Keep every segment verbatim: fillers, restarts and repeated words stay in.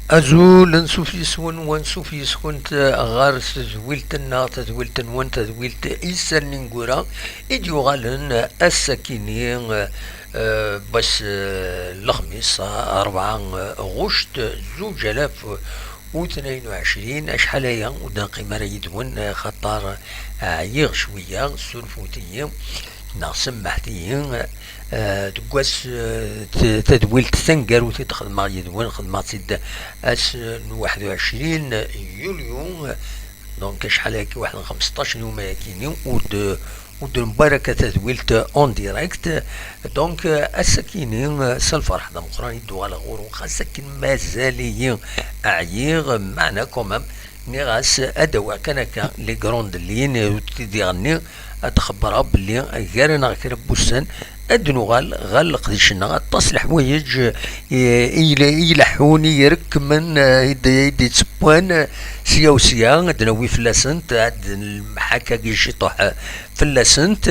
Azul, ansuf yes-wen, wansuf yes-kent ɣer tedwilt-nneɣ, tadwilt-nwen, tadwilt Isallen Ineggura i d-yuɣalen ass-akini, eh, n wass, eh, n lexmis, rebɛa, eh, ɣuct, zuǧ alaf u tnayen u ɛecrin. Acḥal aya ur d-neqqim ara yid-wen, eh, xaṭer, eh, ɛyiɣ cwiya, ssurfut-iyi neɣ semmeḥt-iyi. Eh, deg wass, eh, t-, tadwilt taneggarut i d-xedmeɣ yid-wen, xedmeɣ-tt-id ass n waḥed u ɛecrin yulyu, donc acḥal ayagi, waḥed n xmesṭac n yuma-yagini, ur d-, ur d-newwi ara akka tadwilt en direct. Donc, eh, ass-akini, eh, s lferḥ d ameqqran i d-uɣaleɣ ɣur-wen, xas akken mazal-iyi ɛyiɣ, meɛna quand même, nniɣ-as ad d-awiɣ kan akka les grandes lignes, ur d-idiɣ-nni ad d-xebbreɣ belli gar-aneɣ kra n wussan ad d-nuɣal ɣer leqdic-nneɣ. Aṭas n leḥwayeǧ, eh, i, i ileḥḥun, i irekkmen, eh, i d-, i d-ittewwan, eh, sya u sya, ad d-nawi fell-asent, ad d-nlemmeḥ akkagi ciṭuḥ, eh, fell-asent.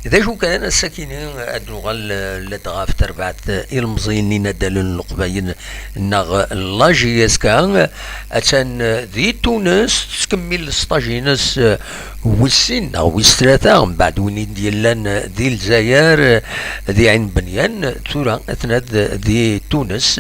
D acu kan, ass-akini ad d-nuɣal, eh, ladɣa ɣef terbaɛt, eh, ilemẓiyen n yinaddalen n Leqbayel neɣ la J S K. Attan, eh, di Tunes, tettkemmil sṭaj-ines, eh, wis sin neɣ wis tlata, mbeɛd win i d-yellan, eh, di Lezzayer, eh, di Ɛin Benyan, tura atnad di Tunes,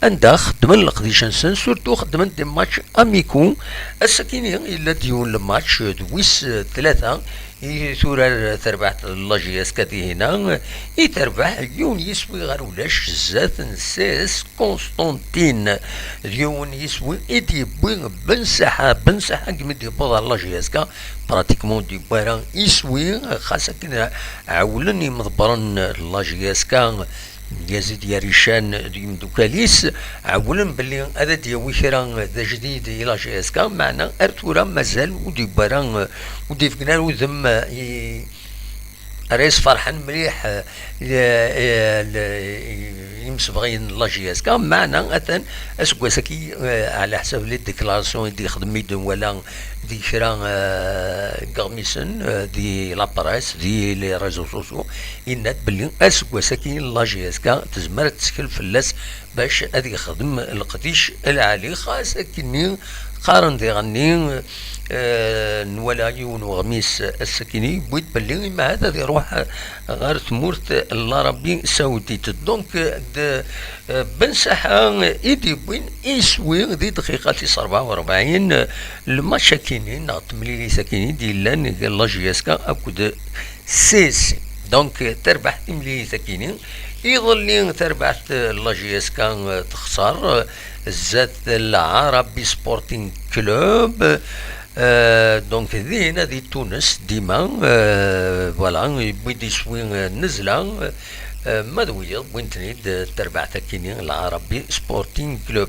anda xeddmen leqdic-nsen, surtout xeddmen des matchs amicaux. Ass-akini yella-d yiwen n lmatch d wis, eh, tlata, i turar terbaɛt n la J S K dihina, i terbeḥ yiwen yiswi ɣer ulac zdat n C S Constantine. D yiwen yiswi i d-yewwi Ben Saḥa. Ben Saḥa, deg mi d-yewweḍ ɣer la J S K, pratiquement ur d-yewwi ara iswi, xas akken ɛewlen yimḍebbren n la J S K, Yazid Yarican d yimdukal-is, ɛewlen belli ad d-yawi kra d ajdid i la J S K, meɛna ar tura mazal ur d-yewwi ara, ur d-yefgen ara udem i, ara yesferḥen mliḥ, eh, eh, le-, imsebɣiyen n la J S K, meɛna atan aseggas-agi, eh, ɛla ḥsab les déclarations i d-yexdem, i d-nwala di kra, eh, n yeɣmisen, eh, di la presse, di les réseaux sociaux, yenna-d belli aseggas-agi la J S K tezmer ad tettkel fell-as bac ad yexdem leqdic lɛali. Xas akkenni qqaren diɣenni, eh, nwala yiwen uɣmis ass-akkenni yewwi-d belli imahat ad iruḥ ɣer tmurt n l'Arabie Saoudite. Donc, d, eh, Ben Saḥa i d-yewwin iswi di dqiqa tis rebɛa u rebɛin, eh, lmatch akkenni neɣ temlilit akkenni d-yellan gar la J S K akked C S C. Donc, terbeḥ timlilit akkenni. Iḍelli terbeḥ la J S K, eh, texṣer, eh, zdat l'Arabi Sporting Club. Eh, donc, dinna di Tunes, dima, eh, voilà, yewwi-d iswi, eh, nnezla, eh, ma d wiyeḍ, wwin-ten-id, eh, terbeɛt akkenni l'Arabi Sporting Club.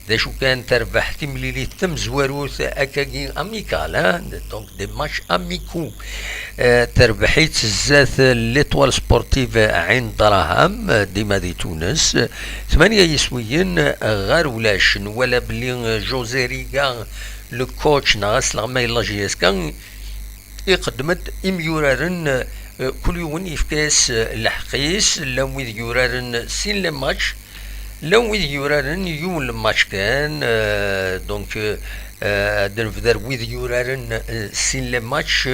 D acu kan, terbeḥ timlilit tamezwarut akkagi, amical, hein? Donc des matchs amicaux. Eh, terbeḥ-itt zdat l'Étoile Sportive Ɛin Draham, eh, dima di Tunes. Tmanya yiswiyen, eh, ɣer ulac. Nwala belli, eh, José Riga, le coach neɣ asleɣmay n la J S K, iqeddem-d imyuraren, eh, kul yiwen yefka-yas, eh, lḥeqq-is. Llan wid yuraren sin les matchs, llan wid yuraren yiwen le match kan, eh, donc, eh, ad nebder wid yuraren, eh, sin les matchs,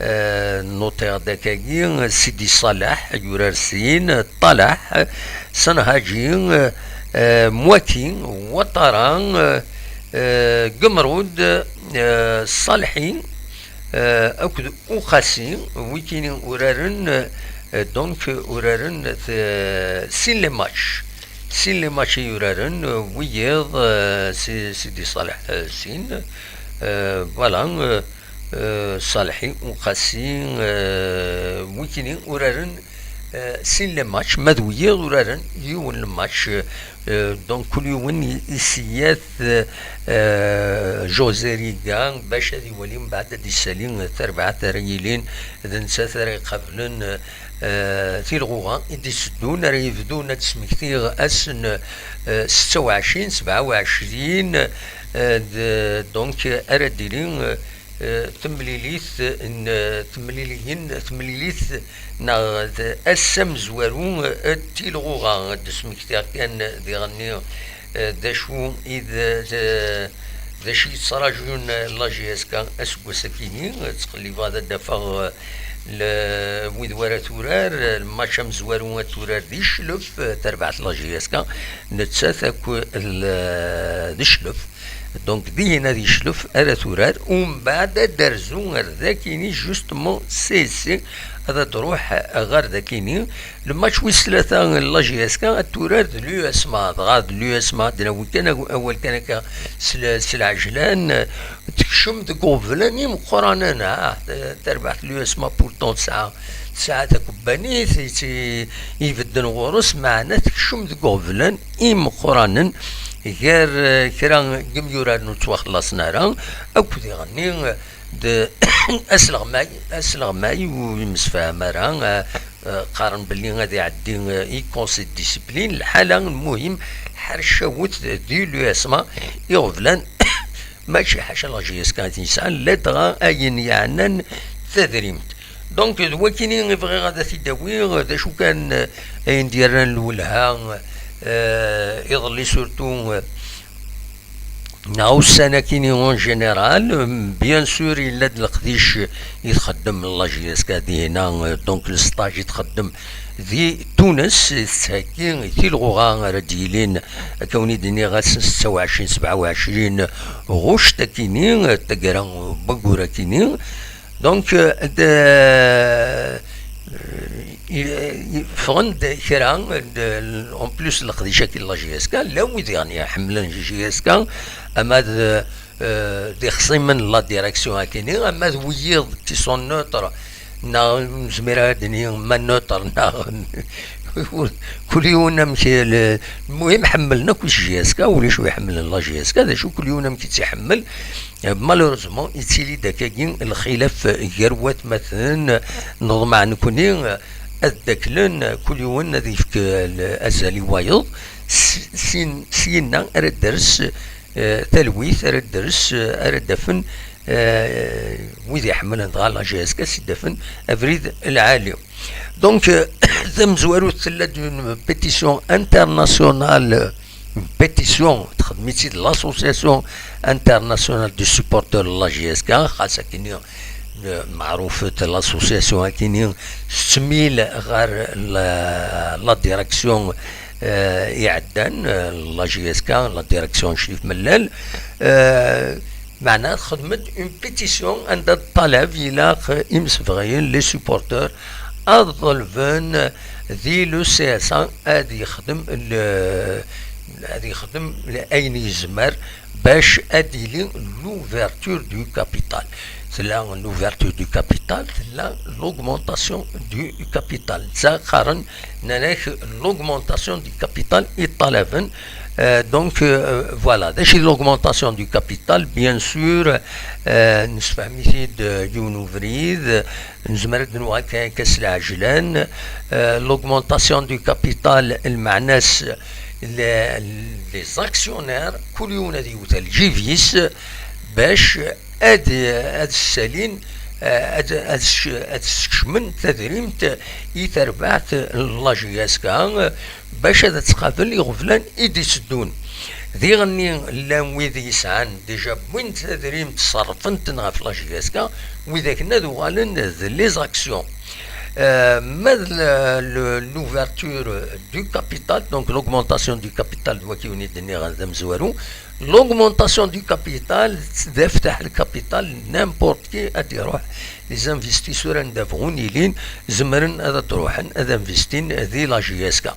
eh, noter-d akkagi, Sidi Salah yurar sin, Talah, Sanhaji, eh, Mwaki, Ouattara, eh, eh, Gemroud, eh, Salhi, eh, akked Uqasi, wikini uraren, eh, donc, uraren, eh, sin les matchs. Sin les matchs i uraren, eh, wiyeḍ, eh, Si-, Sidi Saleh, eh, sin, eh, voilà, eh, eh, Salhi, Uqasi, eh, wikini uraren, eh, sin les matchs, ma d wiyeḍ uraren yiwen le match, eh, donc kul yiwen i-, isiyat, eh, José Riga, bac ad iwali mbeɛd ad d-issali, eh, tarbaɛt ara yilin, d nettat ara iqablen, eh, tilɣuɣa i d-iteddun, ara yebdun ad d-smektiɣ ass n, eh, setta u ɛecrin, sebɛa u ɛecrin, eh, d-, donc ara d-tili, eh, Eh, temlilit n temliliyin, temlilit neɣ d ass amezwaru n tilɣuɣa. Ad d-smektiɣ kan diɣenni, eh, d acu i d, d, d acu i yettraǧun la J S K aseggas-akini. Ttqellibeɣ ad d-afeɣ, eh, le-, wid wara turar, lmatch amezwaru ad turar di Cclef, eh, terbaɛt la J S K, nettat akk l-, di Cclef. Donc, dihin ad Cclef ara turar, umbeɛd ad d-terzu ar dakini, justement, C S C, ad d-truḥ ɣer dakini. Lmatch wis tlata n la J S K ad turar d l'U S M A, dɣa d l'U S M A, ad d-nawi kan aw-, awal kan akka s l-, s lɛejlan, tekcem deg uɣeblan imeqqranen, ah, terbaɛt l'U S M A pourtant tesɛa, tesɛa takebbanit i tt-, ibedden ɣur-s, meɛna tekcem deg uɣeblan imeqqranen gar, eh, kra n yimyuraren ur ttwaxellaṣen ara, akked iɣenni d asleɣmay, asleɣmay ur yemsefham ara, eh, eh, qqaren belli ad iɛeddi, eh, i conseil de discipline. Lḥala, lmuhim, ḥercawet di l'U S M A iɣeblan, mačči ḥaca la J S K i t-yesɛan, ladɣa ayen yeɛnan tadrimt. Donc, d wakini i bɣiɣ ad t-id-awiɣ, d acu kan, eh, ayen d-yerran lwelha, eh, iḍelli surtout, eh, neɣ ussan-akini en général, bien sûr, yella-d leqdic i txeddem la J S K dihina, eh, donc le stage i txeddem di Tunes, tettheggi tilɣuɣa ara d-yilin, akka wen-id-nniɣ, ass n setta u ɛecrin, sebɛa u ɛecrin ɣuct akini, taggara n waggur akini. Donc, euh, de, euh, i-, i-, ffɣen-d kra, de, en plus leqdic-agi n la J S K, llan wid iɣen iḥemmlen J S K, ama d, euh, d ixṣimen n la direction akini, ama d wiyiḍ qui sont neutres, neɣ nezmir ad d-nini ma neutre, neɣ kul yiwen amek, le-, lmuhim ḥemmlen akk J S K, ulac ur iḥemmlen la J S K, d acu kul yiwen amek i tt-iḥemmel. Malheureusement, yettili-d akkagi lxilaf gar watmaten. Neḍmeɛ nekni ad ddaklen, kul yiwen ad yefk l-, azal i wayeḍ, s-, sin-, syenna ara d-ters, eh, talwit, ara d-ters, eh, ara d-afen, eh, wid iḥemmlen dɣa la J S K, s-id-afen abrid lɛali. Donc, euh, tamezwarut tella-d une pétition internationale, une pétition, texdem-itt-id l'Association Internationale de Supporters de la J S K, xas akini, euh, meɛrufet l'association akini, tettmil ɣer la, la direction, euh, iɛeddan, euh, la J S K, la direction Crif Mellal, euh, meɛna texdem-d une pétition anda ṭṭalab ilaq imsebɣiyen, les supporters, ad ḍelben di le C S A ad yexdem le-, ad yexdem ayen yezmer bac ad yili l'ouverture du capital. Tella l'ouverture du capital, tella l'augmentation du capital. Ttqaren, nnan-ak l'augmentation du capital i ṭṭalaben. Euh, donc, euh, voilà. D acu i d l'augmentation du capital? Bien sûr, euh, nessefhem-it-id, euh, yiwen ubrid, nezmer ad d-nuɣal kan akka s lɛejlan. Euh, l'augmentation du capital, lmeɛna-s, le-, les actionnaires, kul yiwen ad yewwet lǧib-is bac ad, ad ssalin, eh, ad, ad s-, ad skecmen tadrimt i terbaɛt n la J S K, bac ad tt-qabel iɣeblan i d-iteddun. Diɣenni, llan wid yesɛan déjà wwin tadrimt, ṣerrfen-ten ɣef la J S K, wid akken ad uɣalen d les actions. Euh, ma d le-, le-, l'ouverture du capital, donc l'augmentation du capital, d wagi wen-id-nniɣ d amezwaru, l'augmentation du capital, d aftaḥ le capital, n'importe qui ad iruḥ, les investisseurs anda bɣun ilin, zemren ad d-ruḥen ad investin di la J S K.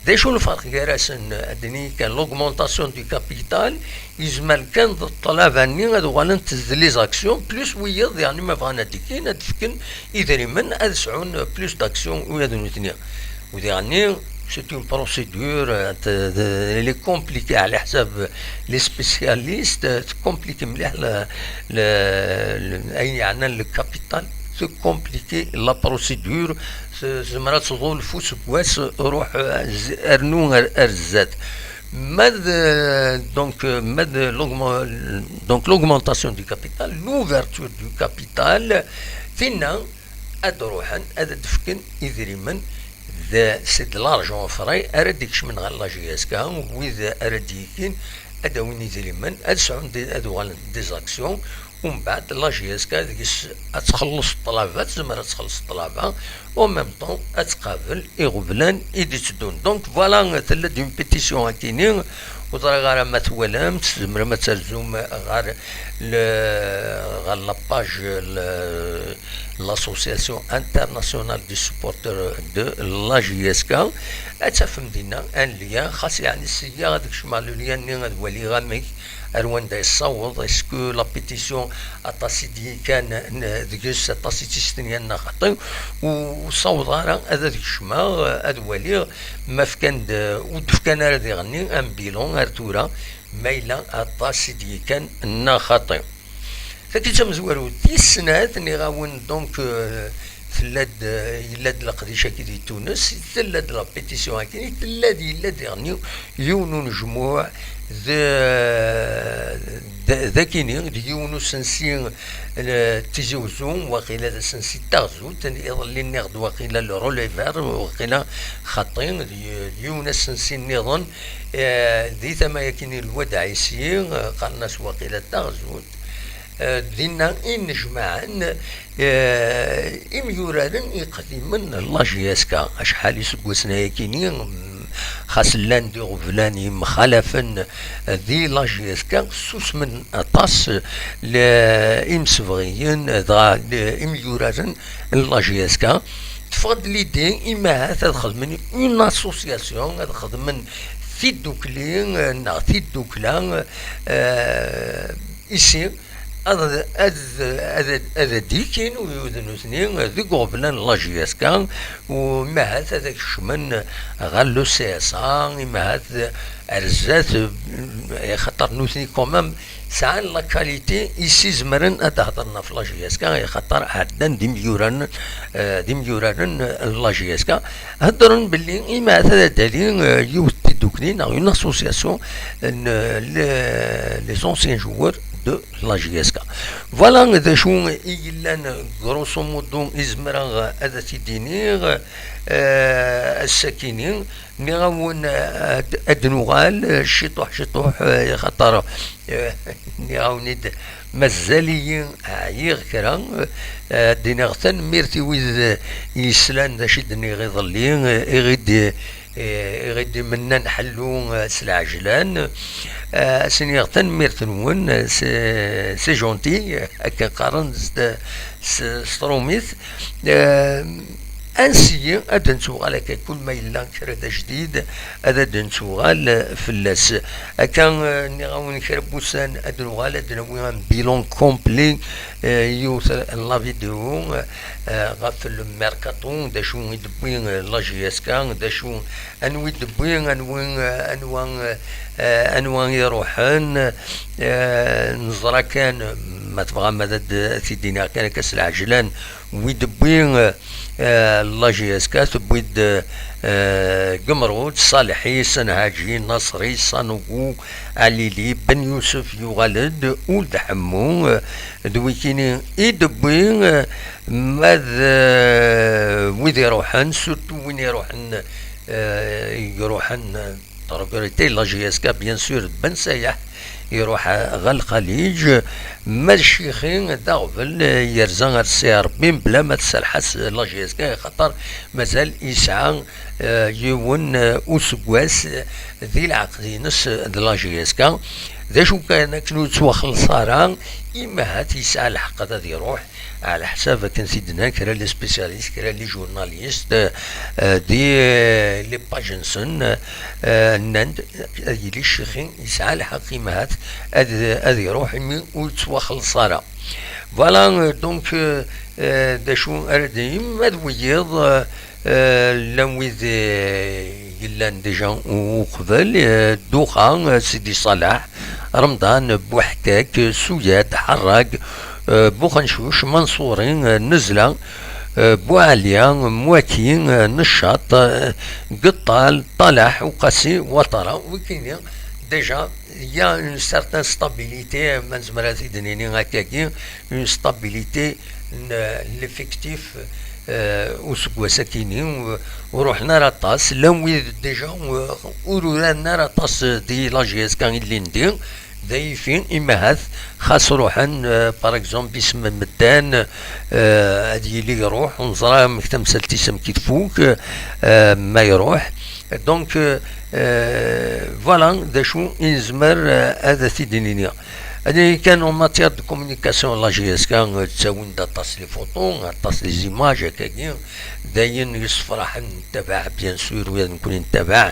D acu lferq gar-asen? Ad d-nini kan l'augmentation du capital, yezmer kan d ṭṭlaba-nni ad uɣalent d les actions, plus wiyiḍ, yeɛni ma bɣan ad d-kkin, ad d-fken idrimen, ad sɛun plus d'actions ula d nutni. U diɣenni, c'est une procédure, euh, t-, t-, elle est compliquée, ɛla ḥsab les spécialistes, euh, tcompliqué mliḥ le, le, le, ayen yeɛnan le capital, tcompliqué la procédure, t-, tzemreḍ ad tḍul f useggas, ruḥ, euh, z-, rnu ar, ar zdat. Ma d, donc, ma d l'augmen-, donc, l'augmentation du capital, l'ouverture du capital, tinna ad ruḥen ad d-fken idrimen, d, c'est de l'argent frais ara d-ikecmen ɣer la J S K, wid ara d-yikin ad d-awin idrimen, ad sɛun di-, ad uɣalen des actions, umbeɛd la J S K deg-s ad txelleṣ ṭṭlaba, tezmer ad txelleṣ ṭṭlaba, en même temps ad tqabel iɣeblan i d-itteddun. Donc voilà, tella-d une pétition akini, ur ẓriɣ ara ma twalam, tzemrem ad terzum ɣer le-, ɣer la page, le-, l'association internationale des supporters de la J S K. Ad tafem dinna un lien, xas yeɛni seg-a ad kecmeɣ le lien-nni ad waliɣ amek, ar wanda yessaweḍ, est-ce que la pétition aṭas i d-yekkan, n-, deg-s aṭas i tt-istenyan neɣ xaṭi, ur ssawḍeɣ ara ad, ad kecmeɣ, ad waliɣ ma fkan-d, ur d-fkan ara diɣenni un bilan ar tura, ma yella aṭas i d-yekkan neɣ xaṭi. Tagi d tamezwarut tis snat, nniɣ-awen, donc, euh, tella-d, euh, yella-d leqdic-agi di Tunes, tella-d la pétition-agi, tella-d, yella diɣenni yiwen unejmuɛ d, d, d akini, d yiwen usensi, euh, Tizi Uzzu, waqila d asensi d taɣzut, iḍelli nniɣ-d waqila le releveur, waqila xaṭi, d y-, d yiwen asensi nniḍen, euh, di tama-agi n Lwad Ɛisi, euh, qqaren-as waqila d taɣzut. Eh, dinna i nnejmaɛen, eh, imyuraren iqdimen n la J S K. Acḥal iseggasen ayakini, mm, xas llan-d iɣeblan yemxalafen, eh, di la J S K, susmen aṭas, eh, le-, imsebɣiyen, eh, dɣa le-, imyuraren n la J S K. Teffeɣ-d l'idée, imahat ad xedmen une association, ad xedmen tidukli, eh, neɣ tiddukla, eh, ici, ad, ad, ad, ad d-ikin uyud nutni deg uɣeblan n la J S K, u mahat ad kecmen ɣer le C S A, imahat ar zdat, eh, axaṭer nutni quand même sɛan la qualité i s-izemren ad d-hedren ɣef la J S K, axaṭer ɛeddan d imyuraren, eh, d imyuraren n la J S K. Heddren belli imahat ad d-tali, eh, yiwet n tiddukli neɣ une association n, eh, les, les anciens joueurs de la J S K. Voilà d acu i yellan, grosso modo, i zemreɣ ad t-id-iniɣ, eh, ass-akini. Nniɣ-awen, eh, ad, ad nuɣal, eh, ciṭuḥ, ciṭuḥ, eh, axaṭer, eh, nniɣ-awen-id, mazal-iyi ɛyiɣ kra, eh, ad d-iniɣ tanemmirt i wid, eh, yeslan d acu i d-nniɣ iḍelli, eh, i ɣ-id-, eh, i ɣ-id-imennan ḥellu, eh, s lɛejlan. Eh, ad s-iniɣ tanemmirt-nwen, eh, c'est, c'est gentil, eh, akken qqaren s, s, s trumit. Eh, ansi ad d-nettuɣal akka, kul ma yella kra d ajdid, ad d-nettuɣal, eh, fell-as. Akka, eh, nniɣ-awen kra n wussan, ad nuɣal, ad d-nawi un bilan complet, eh, yiwet n la vidéo, eh, ɣef le mercato, d acu i d-tewwi, eh, la J S K, d acu, anwa i d-tewwi, anwa, eh, anwa, eh, anwa i iruḥen, eh, neẓra kan, ma tebɣam ad d-, ad t-id-iniɣ kan akka s lɛejlan, wi d-tewwi, eh, la J S K, tewwi-d, eh, Gemrud, Salḥi, Sanhaji, Nasri, Sanogo, Alili, Ben Yusef yuɣal-d, Uld Ḥemmu, eh, d wikini i d-tewwi, eh, ma d, eh, wid iruḥen, surtout win iruḥen, eh, iruḥen, eh, regretter la J S K, bien sûr, d Ben Sayaḥ, iruḥ ɣer Lxaliǧ, ma d Ccixi d aɣbel, yerza ar Ssi Ṛebbi, mebla ma tserreḥ-as la J S K, axaṭer mazal yesɛa, eh, yiwen, eh, useggas di lɛeqd-ines d la J S K. D acu kan, akken ur yettwaxelleṣ ara, imahat yesɛa lḥeqq ad iruḥ, ɛla ḥsab akken t-id-nnan kra n les spécialistes, kra n les journalistes, eh, di, eh, les pages-nsen, eh, nnan-d, eh, ad yili Ccixi yesɛa lḥeqq, imahat ad, ad iruḥ imi ur yettwaxelleṣ ara. Voilà, eh, donc, eh, eh, d acu ara d-inim, ma d wiyiḍ, eh, eh, llan wid, eh, yellan déjà uqbel, eh, Duxa, eh, Sidi Ṣaleḥ, Remḍan, Buḥkak, Suyad, Ḥerrag, eh, Buxencuc, Manṣuri, eh, Nezla, Euh, Boualia, Mouaki, euh, Nechat, euh, Gettal, Talaḥ, Uqasi, Ouattara, wikini, déjà, il y a une certaine stabilité, ma nezmer ad t-id-nini akkagi, une stabilité n l'effectif, euh, useggas-akini, ur ruḥen ara aṭas, llan wid déjà, euh, ur uraren ara aṭas di la J S K ilindi, d ayfi, imahat, xas ruḥen, euh, par exemple, isem n medden, euh, ad yili iruḥ, ur neẓra amek tamsalt-is amek i tfuk, euh, ma iruḥ. Donc, euh, euh, voilà, d acu i nezmer, euh, ad t-id-nini. Ad nini kan en matière de communication, la J S K, euh, ttawin-d aṭas les photos, aṭas les images, akkagi, d ayen yessefraḥen, nettabaɛ, bien sûr, wid nekkni nettabaɛ,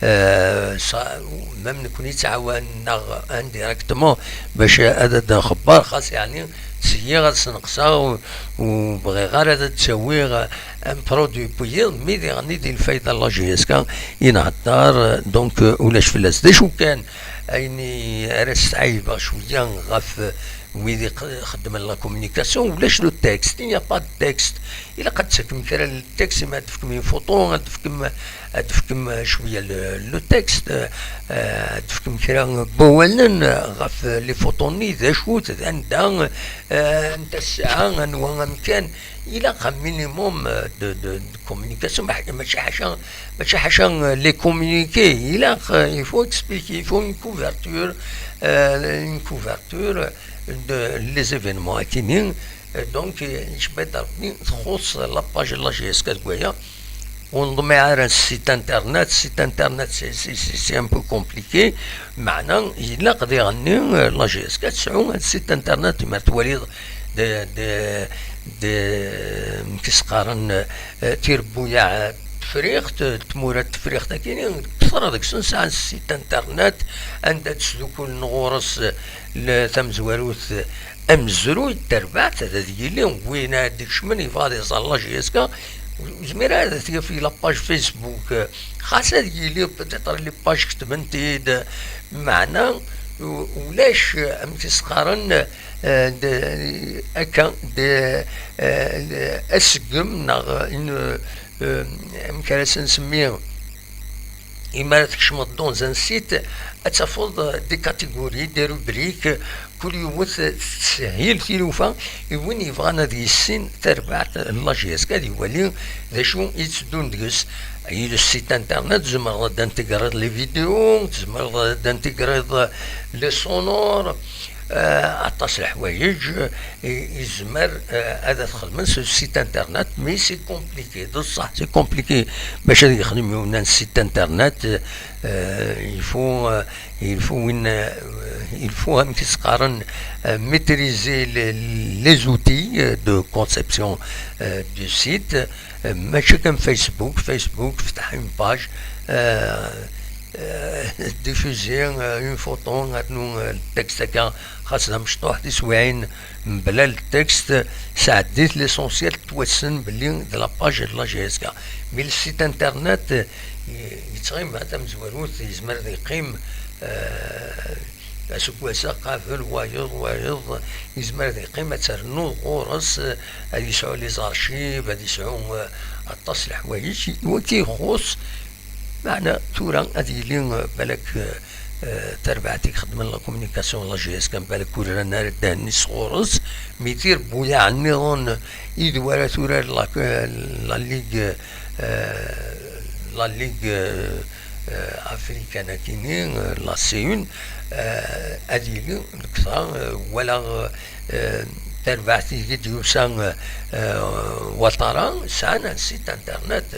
euh, ça, même nekkni ttɛawanen-aɣ indirectement bac ad d-nxebber, xas yeɛni syiɣ ad sneqseɣ, ur, ur bɣiɣ ara ad d-ttawiɣ un produit n wiyiḍ, mi diɣen i d lfayda n la J S K i nhedder, donc, euh, ulac fell-as. D acu kan, ayen i ara stɛeybeɣ cwiya ɣef, euh, wid i q-, xeddmen la communication, ulac le texte, il n'y a pas de texte. Ilaq ad d-tefkem kra n texte, ima ad d-tefkem une photo, ad d-tefkem, ad d-tefkem, euh, cwiya le, le texte, euh, ad d-tefkem kra n wawalen, euh, ɣef, euh, les photos-nni, d acu-t, d anda, euh, anta ssaɛa, anwa amkan. Ilaq un minimum, euh, de, de, de communication, ma-, mačči ḥaca, mačči ḥaca, euh, les communiqués. Ilaq, euh, il faut expliquer, il faut une couverture, euh, une couverture de les événements akini. Euh, donc, euh, icebba-d Rebbi, txuṣ la page n la J S K deg waya. Ur nḍmiɛ ara s site internet. Site internet, c'est, c'est, c'est, c'est un peu compliqué. Meɛna, ilaq diɣenni, euh, la J S K tesɛu un site internet, ma twaliḍ de, de, de, amek i s-qqaren, euh, tirebbuyaɛ n Tefriqt, tmura n Tefriqt akini, kter deg-sen sɛan site internet, anda d-sdukulen ɣur-s, euh, le, tamezwarut, euh, amezruy n terbaɛt, ad, ad yili win ad d-ikecmen yebɣa ad iẓer la J S K, ur zmir ara ad t-yaf di la page Facebook, euh, xas ad yili peut-être les pages ketben-t-id, meɛna u-, ulac, euh, amek i s-qqaren, euh, de, akka, de, euh, aseggem neɣ une, euh, amek ara s-nsemmi, imi ara tkecmeḍ dans un site, ad tafeḍ, euh, des catégories, des rubriques, kul yiwet, euh, teshil tilufa i win yebɣan ad yissin tarbaɛt n la J S K, ad iwali d acu i yetteddun deg-s. Le site internet, tzemreḍ ad d-integriḍ les vidéos, tzemreḍ ad d-integriḍ, euh, les sonores, euh, aṭas n leḥwayeǧ, euh, i, i yezmer, euh, ad t-xedmen s site internet, mais c'est compliqué, d ṣṣeḥ, c'est compliqué bac ad yexdem yiwen un site internet, euh, il faut, euh, il faut une, euh, il faut, amek i s-qqaren, euh, maîtriser les, les outils, euh, de conception, euh, du site. Euh, mačči kan Facebook, Facebook, fetaḥ une page, euh, euh, diffuser, euh, une photo, rnu, euh, le texte akka, xas d amecṭuḥ, tiswiɛin mebla le texte, sɛeddit, l'essentiel tettwassen belli d la page de la J S K. Mais le site internet, euh, yettɣima tamezwarut, yezmer ad yeqqim, euh, aseggas-a qabel, wayeḍ, wayeḍ, yezmer ad yeqqim ad ternu ɣur-s, ad yesɛu les archives, ad yesɛu, euh, aṭas n leḥwayeǧ, wagi ixuṣ. Meɛna tura ad yili, euh, balak, euh, euh, tarbaɛt i ixeddmen la communication, la J S K, balak ur rran ara ddehn-is ɣur-s, mi tirebbuyaɛ nniḍen i d wara turar la, la Ligue, euh, la Ligue, euh, euh, africaine akini, euh, la C une, euh, ad yili lektra, euh, wala, euh, tarbaɛt i d-yusa, euh, euh, Ouattara, sɛan un site internet.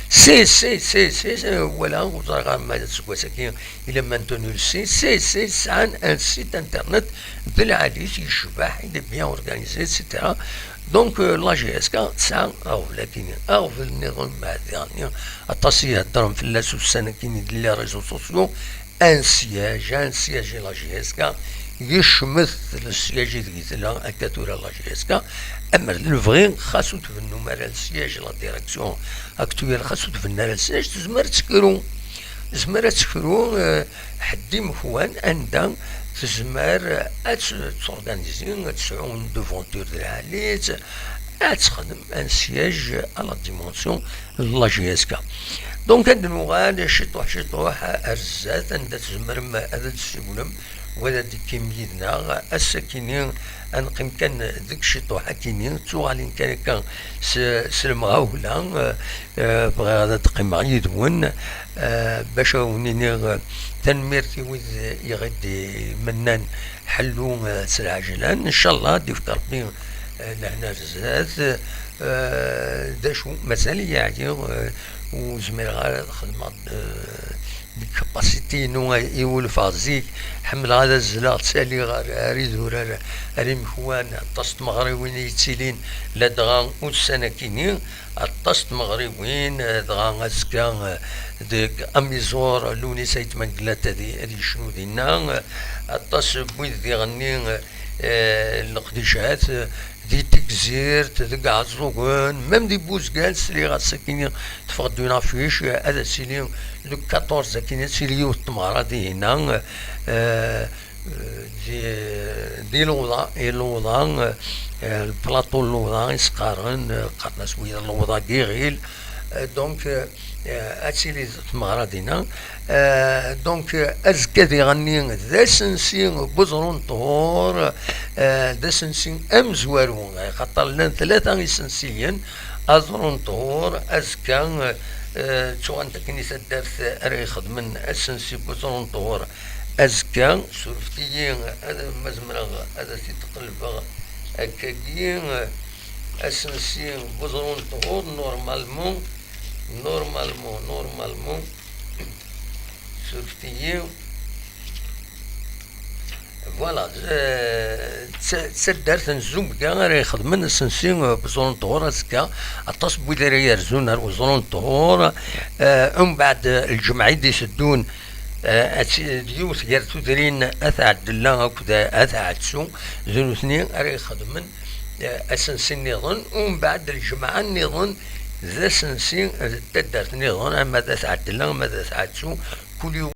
Si, si, si, si, si, wala, ur ẓriɣ ara ma d aseggas-agi il est maintenu le site, si, si, sɛan un site internet d lɛali-t, yecbeḥ, il est bien organisé, et cetera. Donc, euh, la J S K tesɛa aɣbel akini. Aɣbel nniḍen, ma d daɣen aṭas i iheddren fell-as ussan akini di les réseaux sociaux, un siège, un siège i la J S K, yecmet le siège ideg tella akka tura la J S K, amer d lebɣi, xas ur tbennum ara le siège, la direction actuelle, xas ur tbennu ara le siège, tezmer ad tekru. Tezmer ad tekru, euh, ḥedd imekwan anda tezmer ad t-, ad torganizi, ad tesɛu une devanture d lɛali-tt, ad texdem un siège à la dimension de la J S K. Donc, ad nuɣal ciṭuḥ ciṭuḥ ar zdat, anda tzemrem ad d-tessiwlem u ad d-tekkim yid-neɣ. Ass-akini ad neqqim kan deg ciṭuḥ akini, d tuɣalin kan akka s, s lemɣawla. Eh, eh, bɣiɣ ad d-qqimeɣ yid-wen, eh, bac ad wen-iniɣ, eh, tanemmirt i wid i ɣ-d-imennan ḥellu, eh, s lɛejlan. Ncallah ad d-ifk Rebbi, eh, lehna ar zdat. Eh, d acu, mazal-iyi ɛyiɣ, eh, ur zmireɣ ara ad xedmeɣ, eh, deg capacité-inu i wulfeɣ zik. Ḥemmleɣ ad azzleɣ ttali ɣer, ar idurar, ar imekwan, aṭas n tmeɣriwin i yettilin ladɣa ussan-akini, aṭas n tmeɣriwin, eh, dɣa azekka, eh, deg Amiẓur, Lewnis Ayt Mengellat ad i-, ad yecnu dinna, eh, aṭas n wid diɣenni, eh, leqdicat, eh, di Tigzirt, deg Iɛeẓẓugen, même di Buzgan, sliɣ ass-akini teffeɣ-d une affiche, eh, ad as-tili le quatorze akini ad tili yiwet n tmeɣra dihinna, eh, di, di Lewḍa, i Lewḍa, eh, le plateau n Lewḍa i s-qqaren, eh, qqaren-as wiyaḍ Lewḍa n Yiɣil. Eh, donc, eh, eh, ad tili tmeɣra dinna. Eh, donc, eh, azekka diɣenni d asensi n weẓru n ṭhur, eh, d asensi amezwaru, eh, xaṭer llan tlata isensiyen, aẓru n ṭhur, azekka, eh, ttuɣant akken i taddart ara ixedmen asensi n weẓru n ṭhur. Azekka, surfet-iyi, ad, ma zemreɣ ad t-id-qelbeɣ akkagi, asensi n weẓru n ṭhur, normalement, normalement, normalement, surfet-iyi. Voilà, eh, d ta-, d taddart n Zumga ara ixedmen asensi, eh, n weẓru n ṭhur azekka. Aṭas n wid ara yerzun ar weẓru n ṭhur. Eh, umbeɛd, eh, lǧemɛa i d-iteddun, eh, ad t-, d yiwet gar tudrin, At Ɛebdella akked At Ɛetsu, d nutni ara ixedmen, eh, asensi nniḍen. Umbeɛd lǧemɛa nniḍen d asensi, eh, d taddart nniḍen, ama d At Ɛebdella, ama d At Ɛetsu, kul yiwen